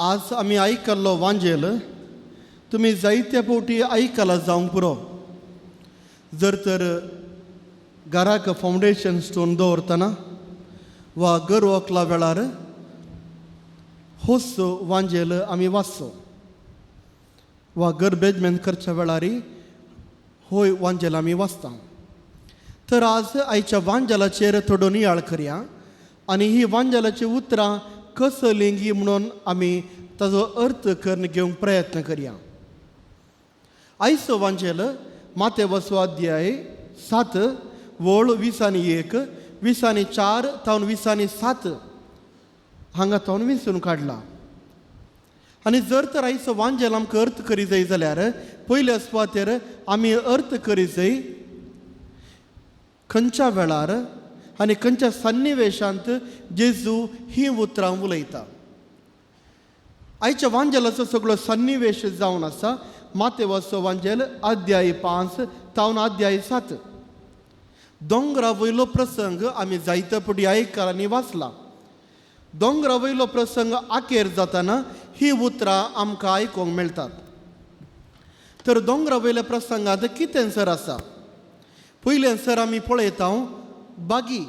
आज आमी आयकल्लो वांजेल तुमी जायत्या फावटी आयकला जावंक पुरो. जर तर घराक फावंडेशन स्टोन दवरतना वा घर वखला वेळार होच वांजेल आमी वाचचो वा घर बेजमेंट करच्या वेळार होय वांजेल आमी वाचता. तर आज आयच्या वांजेलाचेर थोडो नियाळ करया आनी ही वांजेलाची उतरां कसलिंगी म्हणून आमी ताजो अर्थ करून घेवंक प्रयत्न करया. आयचो वांजेल मातेवसो अध्याय 7 वळ 21 24 तावन 27 हांगा तावन विंचून काडला. आनी जर तर आयचो वांजेल आमकां अर्थ करी जाय जाल्यार पयल्या सुवातेर आमी अर्थ करी जाय खंयच्या वेळार आनी खंयच्या सन्निवेशांत जेजू ही उतरां उलयता. आयच्या वांजेलाचो सगळो सन्निवेश जावन आसा मातेवाचो वांजेल अध्याय 5 तावन अध्याय 7. दोंगरा वयलो प्रसंग आमी जायते फावटी आयकला आनी वाचला. दोंगरा वयलो प्रसंग आखेर जातना ही उतरां आमकां आयकूंक मेळटात. तर दोंगरा वयल्या प्रसंगांत कितें सर आसा? पयलें सर आमी पळयता बागी,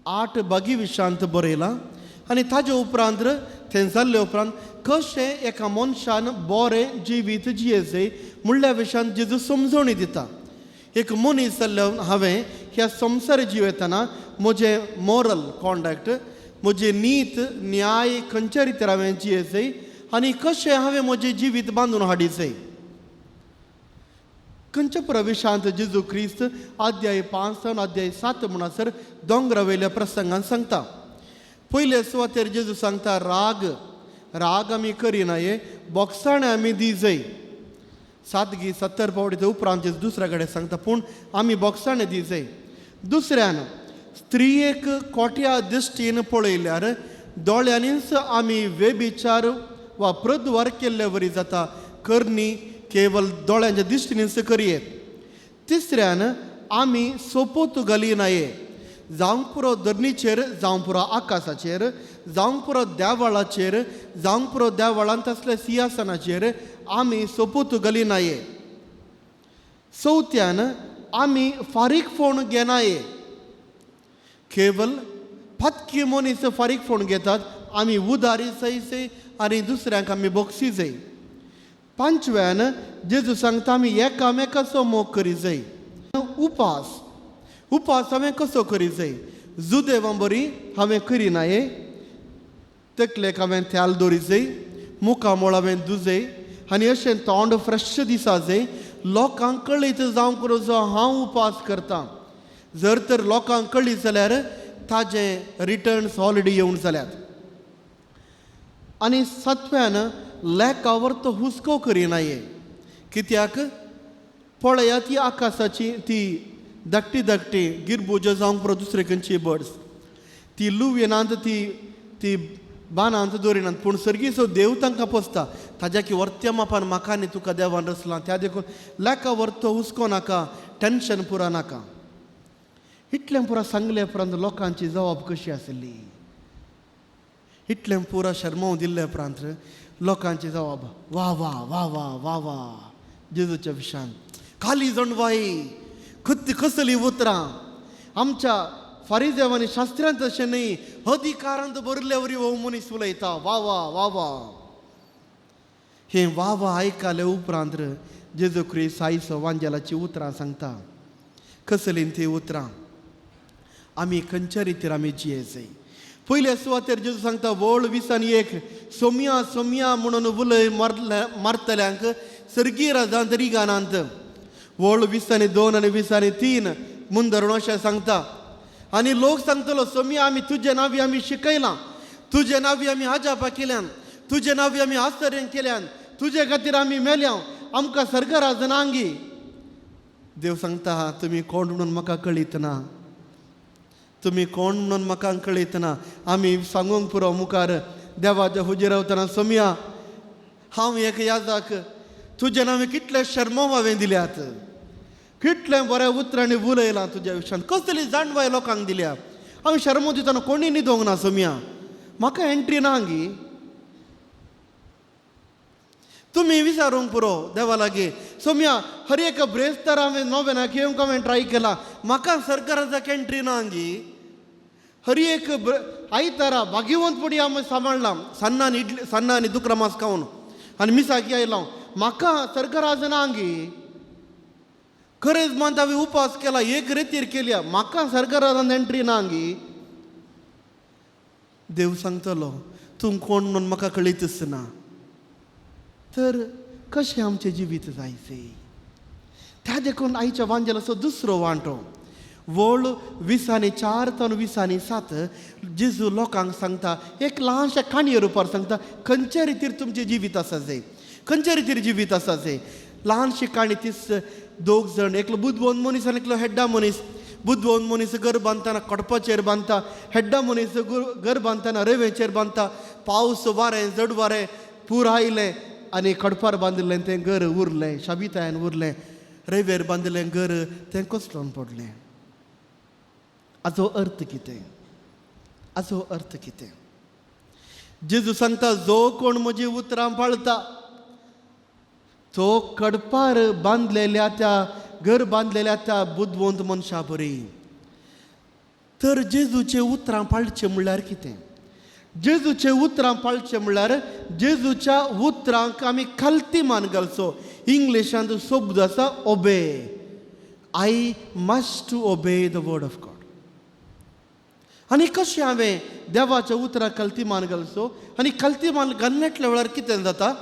8 बागी विशांत बरयलां आनी ताजे उपरांत थंय जाल्ले उपरांत कशें एका मनशान बरें जिवीत जियेचें म्हणल्या विशयांत जेजू समजवणी दिता. एक मनीस जाल्ल्यान हांवें ह्या संवसार जियेतना म्हजें मोरल कॉन्डक्ट, म्हजें नीत न्याय खंयच्या रितीर हांवें जियेचें आनी कशें हांवें म्हजें जिवीत बांदून हाडीचें. खंयच्या प्रवेशांत जेजू क्रिस्त अध्याय 5 आनी अध्याय 7 म्हणसर दोंगरा वयल्या प्रसंगान सांगता. पयले सुवातेर जेजू सांगता राग, राग आमी करिनाये, बोगसाणें आमी दिजय. 7 गी 70 पावटी ते उपरांत जेजू दुसऱ्या कडेन सांगता पूण आमी बोगसाणें दिजय. दुसऱ्यान स्त्रियेक कोट्या दृश्टीन पळयल्यार दोळ्यांनीच आमी वेबिचार वा प्रद्वार केल्ले वरी जाता, करणी केवल दोळ्यांच्या दृश्टीनच करयेत. तिसऱ्यान आमी सोपूत घालिनाये, जावंक पुरो धरणीचेर, जावंक पुरो आकाशाचेर, जावंक पुरो देवळाचेर, जावंक पुरो देवळांत आसल्या सिंहासनाचेर आमी सोपूत घालिनाये. चवथ्यान आमी फारीक फोण घेनाये, केवल पातकी मनीस फारीक फोण घेतात, आमी उदारी जायचे आनी दुसऱ्यांक आमी बोगसी जाय. पांचव्यान जेजू सांगता आमी एकामेकाचो मोग करी जाय. उपास, उपास हांवें कसो करी जाय? जुदेवां बरी हांवें करिनाये, तकलेक हांवें तेल दवरी जाय, मुखामळ हांवें दुजय आनी अशें तोंड फ्रेश दिसा जाय, लोकांक कळीत जावंक करूं हांव उपास करतां. जर तर लोकांक कळीत जाल्यार ताजें रिटर्न्स ऑलरेडी येवन जाल्यात. आनी सातव्यान लेखावर तो हुस्को करिनाये, कित्याक पळया ती आकाशाची ती धाकटी धाकटी गिरबुजां जावंक पुरो दुसरे खंयची बर्ड्स, ती लुवयेनात, ती ती बानांत दवरिनात, पूण सर्गीचो देव तांकां पोसता. ताज्या की वर्त्या मापान म्हाका आनी तुका देवान रचलां, त्या देखून लेखावर तो हुस्को नाका, टेंशन पुरा नाका. इतलें पुरा सांगले उपरांत लोकांची जबाब कशी आसली? इतलें पुरा शर्माव दिल्ले उपरांत लोकांची जबाब वा वा वा वा वा वा जेजूच्या विशान खाली जणवाई खत्ती कसली उतरां. आमच्या फारीदेवांनी शास्त्रांत तशें न्हय, अधिकारांत भरिल्ले वरी हो मनीस उलयता, वा वा वा वा. हें वा वा आयकले उपरांत जेजू क्रिस्त आयचो वांजेलाची उतरां सांगता. कसलीं ती उतरां? आमी खंयच्या रितीर आमी जियेचें? पयल्या सुवातेर जेजू सांगता वळ 21 सोमया सोमया म्हणून उलय मारतल्यांक सर्गी राजांत रिगानांत. वळ 22 आनी 23 मुंदरण अशें सांगता. आनी लोक सांगतलो सोमया आमी तुजे नावी आमी शिकयलां, तुजे नावी आमी आजापा केल्यान, तुजे नावी आमी आश्चर्य केल्यान, तुजे खातीर आमी मेल्या, आमकां सर्गराज नांगी. देव सांगता तुमी कोण म्हणून म्हाका कळीत ना, तुमी कोण म्हणून म्हाका कळीत ना. आमी सांगूंक पुरो मुखार देवाच्या हुजीर रावतना सोमया हांव एक याजाक, तुजे नांव कितले शर्माव हांवें दिल्यात, कितलें बऱ्या उतरांनी उलयलां तुज्या विशयान, कसली जाणवाय लोकांक दिल्या. हांवें शर्मो दितना कोणी न्हिदोंक ना सोमया, म्हाका एंट्री ना गी. तुमी विचारूंक पुरो देवा लागीं, सोम्या हर एक ब्रेस्तार हांवें नोवेनाक येवंक हांवें ट्राय केला, म्हाका सरकाराचा एंट्री ना गी. हर एक आयतारा भाग्यवंतपणी हांवें सांबाळ्ळां, सन्ना आनी इडली, सन्ना आनी दुकरा मास खावन आनी मिसाकी आयला, म्हाका सरकाराचो ना गी. खरेंच मात हांवें उपास केला, एक रेतीर केल्या, म्हाका सरकारान एंट्री ना गी. देव सांगतलो तूं कोण म्हणून म्हाका कळीतच ना. तर कशें आमचें जिवीत जायचें? त्या देखून आयच्या वांजेलाचो दुसरो वांटो वळ 20:4 तावन 20:7 जेजू लोकांक सांगता, एक ल्हानशा काणये रुपार सांगता खंयच्या रितीर तुमचें जिवीत आसा जाय, खंयच्या रितीर जिवीत आसा जाय. ल्हानशी काणी तीच, दोग जाण, एकलो बुदवंत मनीस आनी एकलो हेड्डा मनीस. बुदवंत मनीस घर बांदतना कडपाचेर बांदता, हेड्डा मनीस घर बांदतना रेवेचेर बांदता. पावस वारें जड वारें पूर आयलें आनी कडपार बांदिल्लें तें घर उरलें, शाबितायान उरलें. रेवेर बांदिल्लें घर तें कोसळून पडलें. हाचो अर्थ कितें? हाचो अर्थ कितें? जेजू सांगता जो कोण म्हजी उतरां पाळता तो कडपार बांदलेल्या त्या घर बांदलेल्या त्या बुदवंत मनशा बरी. तर जेजूचे उतरां पाळचें म्हणल्यार कितें? जेजूचे उतरां पाळचें म्हणल्यार जेजूच्या उतरांक आमी खालती मान घालचो. इंग्लिशांत शब्द आसा obey. I must to obey the word of God. आनी कशें हांवें देवाच्या उतराक खालती मान घालचो? आनी खालती मान घालण्यातल्या वेळार कितें जाता?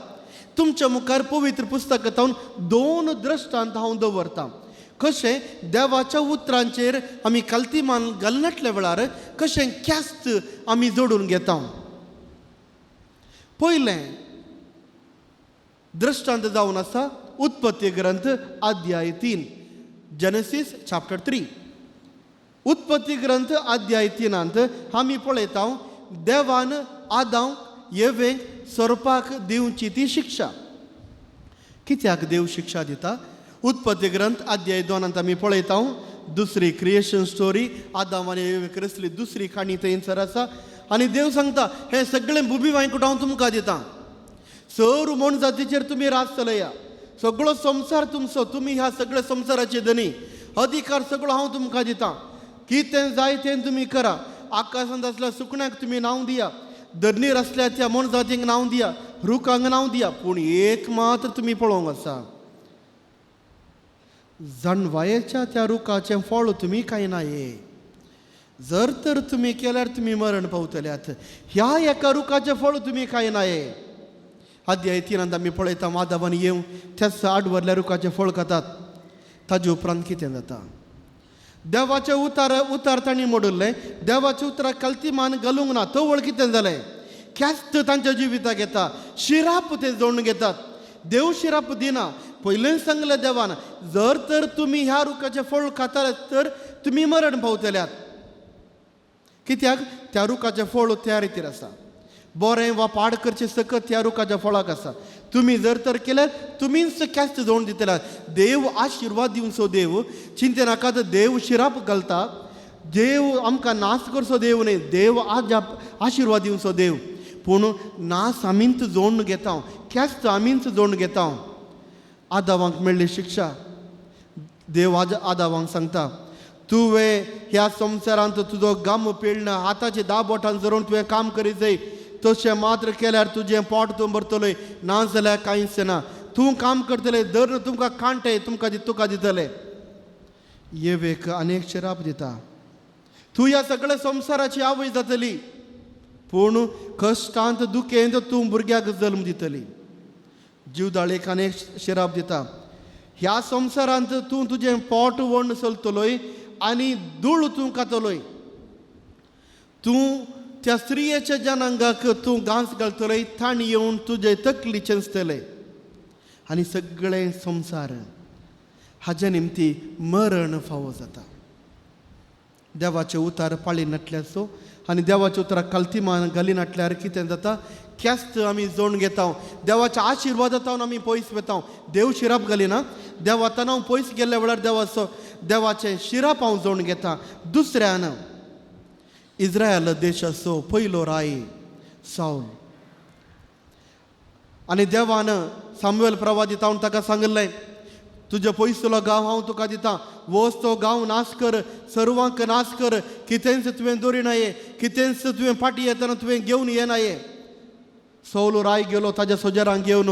तुमच्या मुखार पवित्र पुस्तकांत दोन दृश्टांत हांव दवरतां. कशें देवाच्या उतरांचेर आमी खालती मान घालनातल्या वेळार कशें ख्यास्त आमी जोडून घेता. पयलें दृश्टांत जावन आसा उत्पत्ती ग्रंथ अध्याय 3, जेनेसीस चॅप्टर 3. उत्पत्ती ग्रंथ अध्याय 3 आमी पळयता देवान आदांक येवेक सोरपाक दिवची ती शिक्षा. कित्याक देव शिक्षा दिता? उत्पत्ती ग्रंथ अध्याय 2 आमी पळयता दुसरी क्रिएशन स्टोरी, आदाम आनी येवेक रचली दुसरी काणी थंयसर आसा. आनी देव सांगता हें सगळें भुमी वांयकूट हांव तुमकां दिता, सर मोन जातीचेर तुमी राज चलया, सगळो संवसार तुमचो, तुमी ह्या सगळ्या संवसाराचे धनी, अधिकार सगळो हांव तुमकां दिता, कितें जाय तें तुमी करा. आकाशांत आसल्या सुकण्याक तुमी नांव दिया, धरणीर आसल्या त्या मोनजातींक नांव दिया, रुखांक नांव दिया, पूण एक मात्र तुमी पळोवंक आसा, जाणवायेच्या त्या रुखाचें फळ तुमी कांय ना. जर तर तुमी केल्यार तुमी मरण पावतल्यात, ह्या एका रुखाचें फळ तुमी कांय ना. अध्याय 3 आमी पळयता आदाम आनी येव त्याच आडवरल्या रुखाचें फळ खातात. ताजे उपरांत कितें जाता? देवाचें उतार उतार तांणी मोडिल्लें, देवाच्या उतराक खालती मान घालूंक ना. तवळ कितें जालें? ख्यास्त तांच्या जिविताक येता, शिराप ते जोडून घेतात. देव शिराप दिना. पयलेंच सांगलें देवान, जर तर तुमी ह्या रुखाचें फळ खाताले तर तुमी मरण पावतल्यात. कित्याक? त्या रुखाचें फळ त्या रितीर आसा, बरें वा पाड करचें सकत त्या रुखाच्या फळाक आसा. तुमी जर तर केल्यार तुमीच ख्यास्त जोडून दितल्यात. देव आशिर्वाद दिवचो देव, चिंते नाकात. देव शिराप घालता, देव आमकां नाश करचो देव न्हय, देव आज आशिर्वाद दिवचो देव. पूण नाश आमीच जोडून घेता, ख्यास्त आमीच जोडून घेता. आदावांक मेळ्ळी शिक्षा. देव आज आदावांक सांगता तुवें ह्या संवसारांत तुजो गाम पिळना, हाताचे 10 बोटां जरोवन तुवें काम करीत जाय, तशें मात्र केल्यार तुजें पोट तूं भरतलोय, ना जाल्यार कांयच ना. तूं काम करतले दर तुमकां कांटे तुमकां तुका दितले. येवेक अनेक शिराप दिता, तूं ह्या सगळ्या संवसाराची आवय जातली, पूण कश्टांत दुखेंत तूं भुरग्याक जल्म दितली. जिवदाळेक अनेक शिराप दिता, ह्या संवसारांत तूं तुजें पोट वण चलतलोय आनी धूळ तूं खातलोय, तूं त्या स्त्रियेच्या जनांगाक तूं घांस घालतलोय, ताणी येवन तुजे तकली चेंचतले. आनी सगळें संवसार हाज्या निमती मरण फावो जाता. देवाचे उतार पाळी नाटल्याचो आनी देवाच्या उतराक खालती मान घाली नाटल्यार कितें जाता? ख्यास्त आमी जोडून घेता, देवाच्या आशिर्वादांत आमी पयस वता. देव शिराप घालिना, देवातान हांव पयस गेल्ल्या वेळार देवाचो देवाचें शिराप हांव जोडून घेता. दुसऱ्यान इस्रायल देशाचो पयलो राय सावल, आनी देवान सामुएल प्रवादी तावन ताका सांगिल्लें, तुजे पयसुलो गांव हांव तुका दिता, वच तो गांव नाश कर, सर्वांक नाश कर, कितेंच तुवें दवरिनाये, कितेंच तुवें फाटीं येतना तुवें घेवन येनाये. सौल राय गेलो ताज्या सोजरांक घेवन,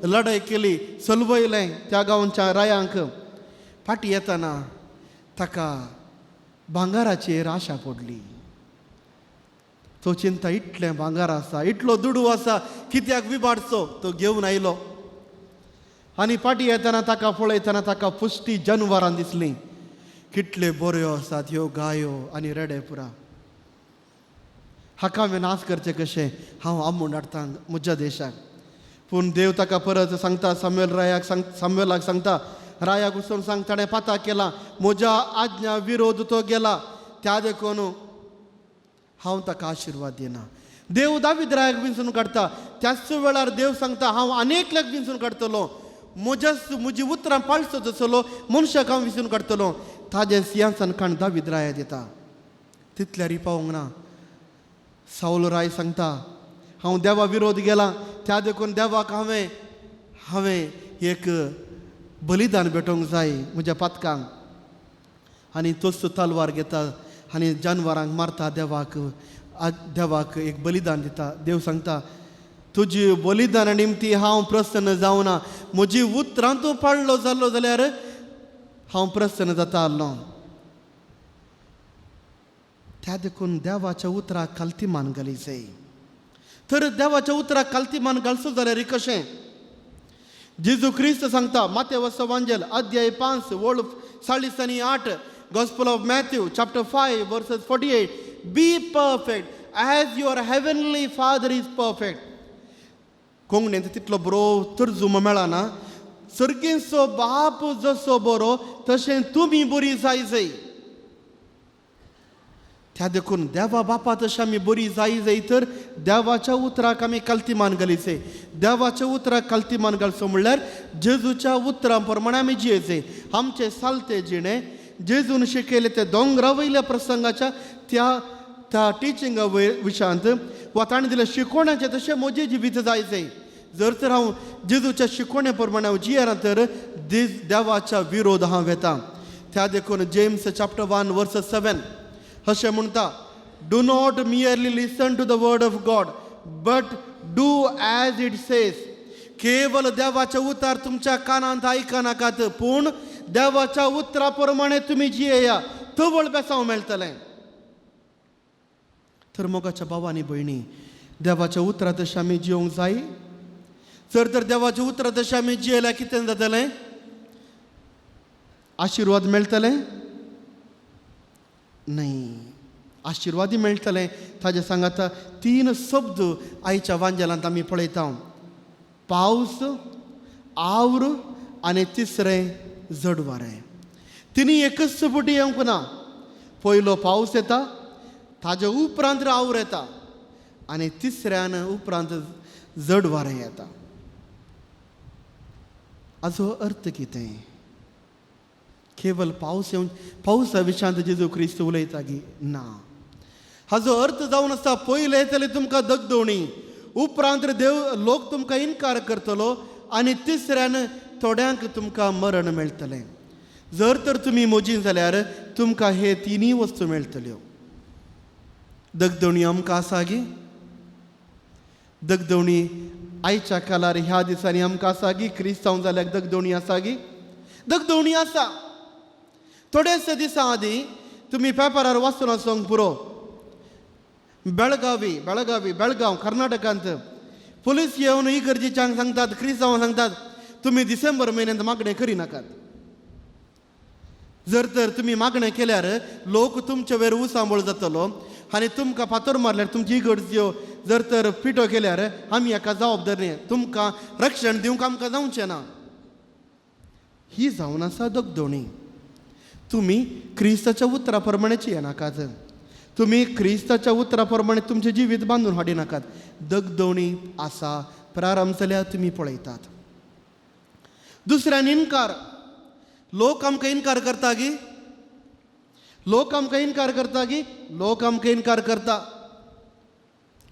लढाय केली, सलवयलें त्या गांवच्या रायांक. फाटीं येतना ताका भांगराचेर आशा पडली. तो चिंता इतलें भांगर आसा, इतलो दुडू आसा, कित्याक विबाडचो, तो घेवन आयलो. आनी फाटीं येतना ताका पळयतना ताका पुश्टी जनवरां दिसलीं, कितल्यो बऱ्यो आसात ह्यो गायो आनी रेडे पुरा, हाका हांवें नाश करचें कशें, हांव आमूण हाडटा म्हज्या देशाक. पूण देव ताका परत सांगता, सामुएल रायाक सांग, सामुएलाक सांगता, रायाक वचून सांग ताणें पाता केला, म्हज्या आज्ञा विरोध तो गेला, त्या देखून हांव ताका आशिर्वाद दिना. देव दावीद रायाक विंचून काडटा. त्याच वेळार देव सांगता, हांव अनेकल्याक विंचून काडटलो, म्हजी उतरां पाळचो जसलो मनशाक हांव विंचून काडटलो. ताजें सिंहासन काण दावीद राया दिता. तितल्यार पावूंक ना. सावल राय सांगता, हांव देवा विरोध गेला, त्या देखून देवाक हांवें हांवें एक बलिदान भेटोवंक जाय म्हज्या पातकांक. आनी तोच तलवार घेता आनी जानवरांक मारता, देवाक देवाक एक बलिदान दिता. देव सांगता, तुजी बलिदाना निमती हांव प्रसन्न जावना, म्हजी उतरां तूं पाळ्ळो जाल्लो जाल्यार हांव प्रसन्न जाता आसलो. त्या देखून देवाच्या उतराक खालती मान घाली जाय. तर देवाच्या उतराक खालती मान घालचो जाल्यार कशें? जेजू क्रिस्त सांगता, मातेवस वांजेल अध्याय 5 ओळ 48, Gospel of Matthew chapter 5 verses 48, be perfect as your heavenly father is perfect. कोंकणींत तितलो बरो तर्जुमो मेळना. सर्गेचो बाप जसो बरो तशें तुमी बरी जाय जाय. त्या देखून देवा बापा तशें आमी बरी जाय जाय तर देवाच्या उतराक आमी खालती मान घालीचे. देवाच्या उतराक खालती मान घालचो म्हणल्यार जेजूच्या उतरां प्रमाणे आमी जियेचे. आमचें सालते जिणें जेजून शिकयलें ते दोंगरा वयल्या प्रसंगाच्या त्या त्या टिचिंगा विशयांत वा ताणें दिलें शिकोवण्याचें तशें म्हजें जिवीत जाय जाय. जर तर हांव जेजूच्या शिकोवण्या प्रमाणे हांव जियेना तर देवाच्या विरोध हांव येता. त्या देखून जेम्स चॅप्टर 1 वर्स 7 अशें म्हणटा, do not merely listen to the word of God but do as it says. केवल देवाचें उतर तुमच्या कानांत आयकनाकात, पूण देवाच्या उतरा प्रमाणे तुमी जियेया, तवळ बेसांव मेळटलें. तर मोगाच्या भावा आनी भयणी, देवाच्या उतरा तशें आमी जियोंक जाय. जर तर देवाच्या उतरा तशें आमी जियेल्यार कितें जातलें? आशिर्वाद मेळटलें? न्हय, आशिर्वादी मेळटलें. ताजे सांगाता 3 शब्द आयच्या वांजेलांत आमी पळयता, पावस, आवर आनी तिसरें जडवारें. तिनी एकच फुटी येवंक ना. पयलो पावस येता, ताजे उपरांत आवर येता आनी तिसऱ्यान उपरांत जडवारें येता. हाचो अर्थ कितें? केवल पावस येवन पावसा विशयांत जेजू क्रिस्त उलयता की ना. हाजो अर्थ जावन आसा, पयलें येतलें तुमकां दगदवणी, उपरांत देव लोक तुमकां इनकार करतलो आनी तिसऱ्यान थोड्यांक तुमकां मरण मेळटलें. जर तर तुमी मोजीन जाल्यार तुमकां हे तिनूय वस्तू मेळटल्यो. दगदवणी आमकां आसा गी? दगदवणी आयच्या काळार ह्या दिसांनी आमकां आसा गी? क्रिस्तांव जाल्यार दगदवणी आसा गी? दगदवणी आसा. थोडेच दिसां आदीं तुमी पेपरार वाचून आसूंक पुरो, बेळगावी बेळगावी बेळगांव कर्नाटकांत पुलीस येवन इगर्जेच्यांक सांगतात, क्रिस्तांवांक सांगतात, तुमी डिसेंबर म्हयन्यांत मागणें करिनाकात. जर तर तुमी मागणें केल्यार लोक तुमचे वयर उसांबळ जातलो आनी तुमकां फातर मारल्यार तुमची इगर्ज्यो जर तर पिठो केल्यार आमी हाका जबाबदार न्ही, तुमकां रक्षण दिवंक आमकां जावचें ना. ही जावन आसा दगदवणी. तुमी क्रिस्ताच्या उतरा प्रमाणे जियेनाकात, तुमी क्रिस्ताच्या उतरा प्रमाणे तुमचें जिवीत बांदून हाडिनाकात. दगदवणी आसा, प्रारंभ जाल्यार तुमी पळयतात. दुसऱ्यान इनकार. लोक आमकां इनकार करता गी? लोक आमकां इनकार करता गी? लोक आमकां इनकार करता,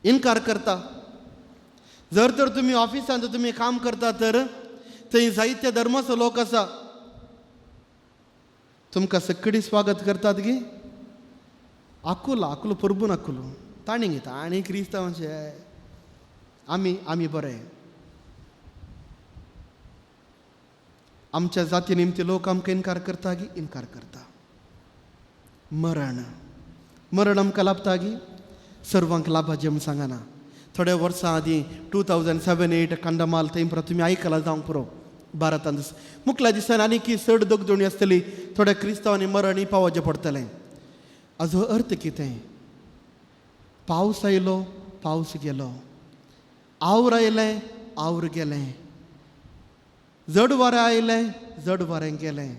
इनकार करता. जर तर तुमी ऑफिसांत तुमी काम करता तर थंय जायते धर्माचो लोक आसा, तुमकां सगळी स्वागत करतात गी? आकुलो आकुलो परबून आकुलो ताणी घेता आनी क्रिस्तांवाचे आमी आमी बरे. आमच्या जाती निमती लोक आमकां इनकार करता गी? इनकार करता. मरण मरण आमकां लाभता गी? सर्वांक लाभाचें म्हूण सांगना. थोड्या वर्सां आदीं 2007-8 कंदमाल थंय पुरो तुमी आयकलां जावंक पुरो भारतांत. मुखल्या दिसान आनी की चड दगदोणी आसतली, थोड्या क्रिस्तांवांनी मरणय पावोवचें पडटलें. हाजो अर्थ कितें? पावस आयलो, पावस गेलो, आवर आयलें, आवर गेलें, जड वारें आयलें, जड वारें गेलें.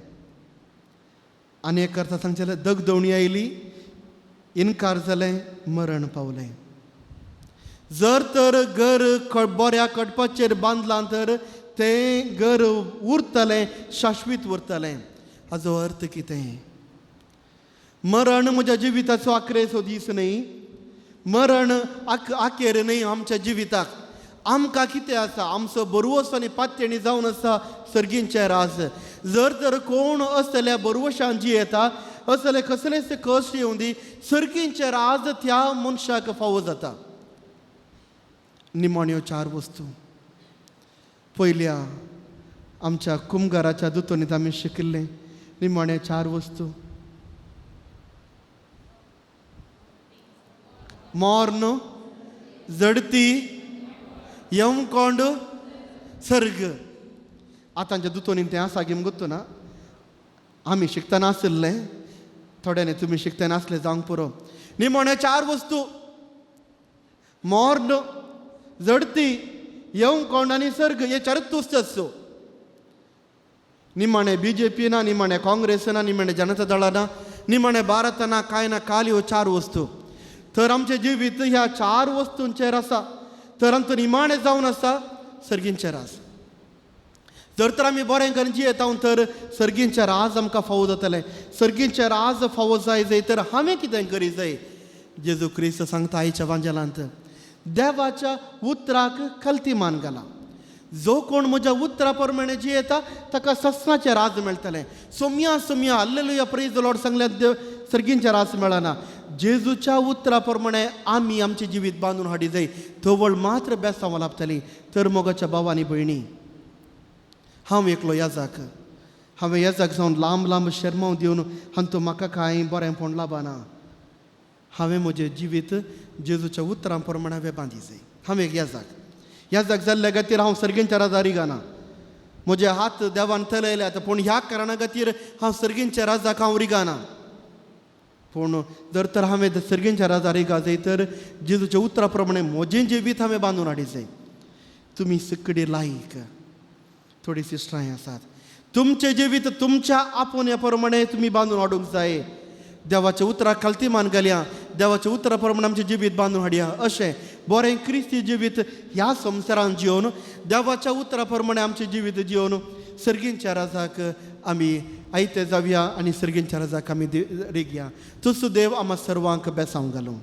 आनी एक अर्थ सांगचें, दगदोणी आयली, इनकार जालें, मरण पावलें. जर तर घर बऱ्या कडपाचेर बांदलां तर तें घर उरतलें, शाश्वीत उरतलें. हाजो अर्थ कितें? मरण म्हज्या जिविताचो आखरेचो दीस न्हय, मरण आखेर न्हय आमच्या जिविताक. आमकां कितें आसा? आमचो बरवस आनी पात्यणी जावन आसा सर्गींचें राज. जर तर कोण असल्या बरवशान जियेता, असले कसलेच कश्ट येवं दी, सर्गींचें राज त्या मनशाक फावो जाता. निमाण्यो चार वस्तू. पयल्या आमच्या कुमगाराच्या दुतोनीत आमी शिकिल्लें निमाण्यो चार वस्तू. मर्ण, जडती, यमकोंड, सर्ग. आतांच्या दुतोनीन तें आसा गी गुत्तो ना, आमी शिकतना आशिल्लें, थोड्यांनी तुमी शिकतना आसलें जावंक पुरो. निमाण्यो चार वस्तू, मर्ण, जडती, यमकोंड आनी सर्ग, हे चारूच वस्तू आसच्यो. निमाणे बी जे पी ना, निमाणे काँग्रेस ना, निमाणे जनता दळा ना, निमाणे भारत ना, कांय ना, काल ह्यो चार वस्तू. तर आमचें जिवीत ह्या चार वस्तूंचेर आसा. तर आमचो निमाणें जावन आसा सर्गींचें राज. जर तर आमी बरें करून जियेता तर सर्गींचें राज आमकां फावो जातलें. सर्गींचें राज फावो जाय जाय तर हांवें कितें करी जाय? जेजू क्रिस्त सांगता आयच्या वांजेलांत, देवाच्या उतराक कल्ती मान घाला. जो कोण म्हज्या उतरा प्रमाणे जियेता ताका सस्नाचें राज मेळटलें. सोम्या सोम्या हालेलुया प्रेज the Lord सांगल्यार देव सर्गींचें राज मेळना. जेजूच्या उतरा प्रमाणे आमी आमचें जिवीत बांदून हाडी जाय, तवळ मात्र बेसांव लाभतली. तर मोगाच्या भाव आनी भयणी, हांव एकलो याजाक, हांवें याजाक जावन लांब लांब शेरमांव दिवन हांतूं म्हाका कांय बरेंपण लाभना. हांवें म्हजें जिवीत जेजूच्या उतरां प्रमाणे हांवें बांदी जाय. हांव एक याजाक, याजाक जाल्ल्या खातीर हांव सर्गींच्या राजा रिगाना. म्हजे हात देवान थलयल्यात, पूण ह्या कारणा खातीर हांव सर्गींच्या राजाक हांव रिगाना. पूण जर तर हांवें सर्गींच्या राजा रिगा जाय तर जेजूच्या उतरा प्रमाणे म्हजें जिवीत हांवें बांदून हाडी जाय. तुमी सगळी लायक थोडी सिस्टरांय आसात, तुमचें जिवीत तुमच्या आपोवण्या प्रमाणे तुमी बांदून हाडूंक जाय. देवाच्या उतराक खालती मान घालया, देवाच्या उतरा प्रमाणे आमचें जिवीत बांदून हाडया. अशें बरें क्रिस्ती जिवीत ह्या संवसारांत जिवन देवाच्या उतरा प्रमाणे आमचें जिवीत जिवन सर्गींच्या राजाक आमी आयते जावया आनी सर्गींच्या राजाक आमी रिगया. तुजो देव आमकां सर्वांक बेसांव घालूं.